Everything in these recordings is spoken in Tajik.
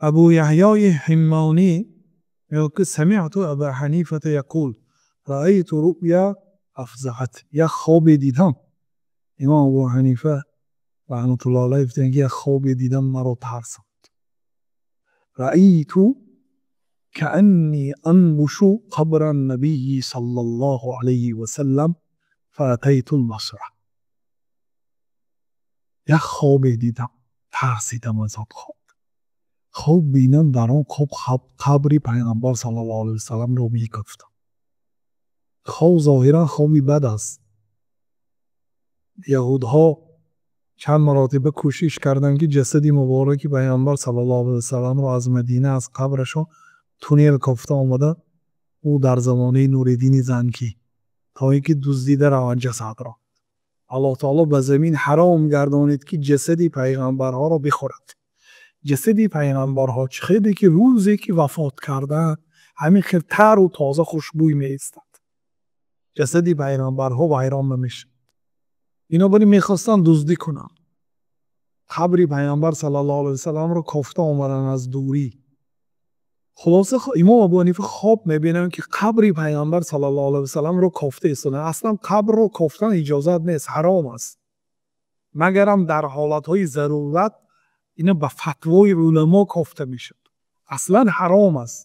Абу Яҳёи Ҳиммонӣ мегӯяд, ки سمعت أبا حنيفة يقول رأيت رؤيا أفزعت. Як хобе дидам. Имом Абу Ҳанифа раҳматуллоҳ алайҳ гуфтанд, ки як хобе дидам, маро тарсонд. رأيت كأني أنبش قبر النبي صلى الله عليه وسلم فأتيت البصرة. Як хобе дидам, тарсидам аз он хоб. Хоб бинам, дар он хоб қабри Пайғамбар саллаллоҳу алайҳи васалламро мекофтам. Хоб зоҳиран хоби бад аст. Яҳудҳо чанд маротиба кӯшиш карданд, ки ҷасади мубораки Пайғамбар саллаллоҳу алайҳи васалламро аз Мадина, аз қабрашон туннел кофта омада, ӯ дар замонаи Нуриддини Занкӣ, то ин ки дуздида равад ҷасадро. Аллоҳ таоло ба замин ҳаром гардонид, ки ҷасади пайғамбарҳоро бихӯрад. Ҷасади пайғамбарҳо чӣ хеле ки рӯзе ки вафот карданд, ҳамин хел тару тоза, хушбӯй меистад. Ҷасади пайғамбарҳо вайрон намешавад. Бинобар ин мехостанд дуздӣ кунанд. Қабри Пайғамбар саллаллоҳу алайҳи васалламро кофта омаданд аз дурӣ. Хулоса, имом Абу Ҳанифа хоб мебинанд, ки қабри Пайғамбар саллаллоҳу алайҳи васалламро кофта истоданд. Аслан қабрро кофтан иҷозат нест, ҳаром аст. Магарам дар ҳолатҳои зарурат ина ба фатвои уламо кофта мешуд. Аслан ҳаром аст.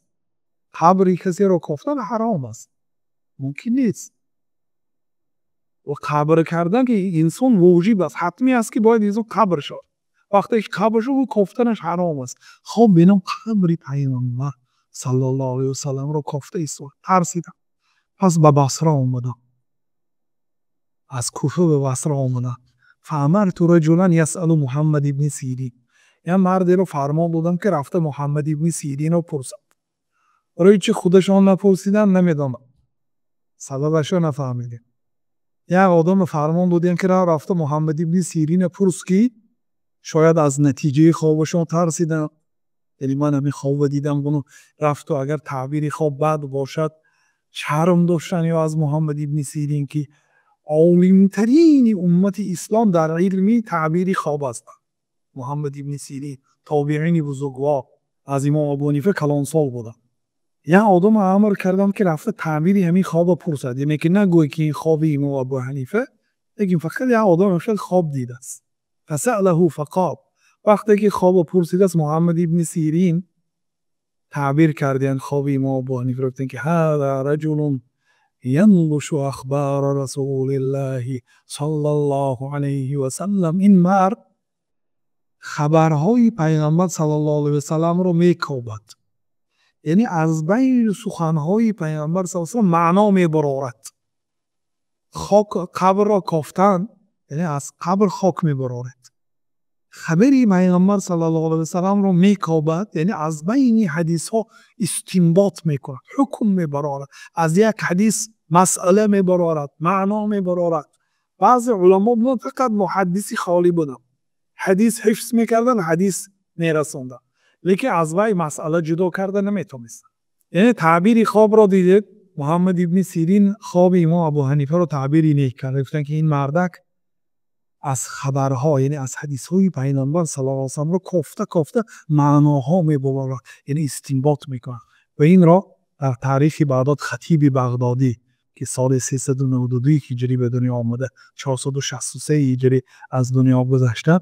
Қабри касеро кофтан ҳаром аст. Мумкин нест. Ва қабр кардан ки инсон воҷиб аст, ҳатмӣ аст, ки бояд инсон қабр шавад. Вақте ки қабр шуд, ӯ кофтанаш ҳаром аст. Хоб бинам, қабри Пайғамбар саллаллоҳу алайҳи васалламро кофта истод. Тарсидам. Пас ба Басра омадам. Аз Куфа ба Басра омадам. فأمرت رجلا يسأل Муҳаммад ибни Сирин. Як мардеро фармон додам, ки рафта Муҳаммад ибни Сиринро пурсад. Барои чӣ худашон напурсиданд, намедонам. Сабабашро нафаҳмидем. Як одамро фармон додем, ки рафта Муҳаммад ибни Сиринро пурс, ки шояд аз натиҷаи хобашон тарсиданд. Яъне ман ҳамин хобро дидам, буну рафту агар таъбири хоб бад бошад, шарм доштан ё аз Муҳаммад ибни Сирин, ки олимтарини уммати ислом дар илми таъбири хоб ҳастанд. Муҳаммад ибни Сирин тобеини бузургвор, аз имом Абу Ҳанифа калонсол буданд. Як одамро амр кардам, ки рафта таъбири ҳамин хобро пурсад. Яъне ки нагӯй, ки ин хоби имом Абу Ҳанифа, лекин фақат як одам шояд хоб дидааст. فسأله فقال. Вақте ки хобро пурсидааст, Муҳаммад ибни Сирин таъбир кардиянд хоби имом Абу Ҳанифаро, гуфтанд, ки هذا رجل ينبش أخبار رسول الله صلى الله عليه وسلم. Ин мард хабарҳои Пайғамбар саллаллоҳу алайҳи васалламро мекобад. Яъне аз байни суханҳои Пайғамбар саллаллоҳу алайҳи васаллам маъно мебарорад. Хок қабрро кофтан, яъне аз қабр хок мебарорад. Хабари Пайғамбар саллаллоҳу алайҳи васалламро мекобад, яъне аз байни ҳадисҳо истинбот мекунад, ҳукм мебарорад. Аз як ҳадис масъала мебарорад, маъно мебарорад. Баъзе уламо буданд, фақат муҳаддиси холӣ буданд. Ҳадис ҳифз мекарданд, ҳадис мерасонданд. Лекин аз вай масъала ҷудо карда наметавонистанд. Яъне таъбири хобро дидед, Муҳаммад ибни Сирин хоби имом Абу Ҳанифаро таъбири нек кард. Гуфтанд, ки ин мардак аз хабарҳо, яъне аз ҳадисҳои Пайғамбар саллаллоҳу алайҳи васалламро кофта кофта маъноҳо мебарорад, яъне истинбот мекунад. Ва инро дар таърихи Бағдод Хатиби Бағдодӣ, ки соли 392 ҳиҷрӣ ба дунё омада, 463 ҳиҷрӣ аз дунё гузашта.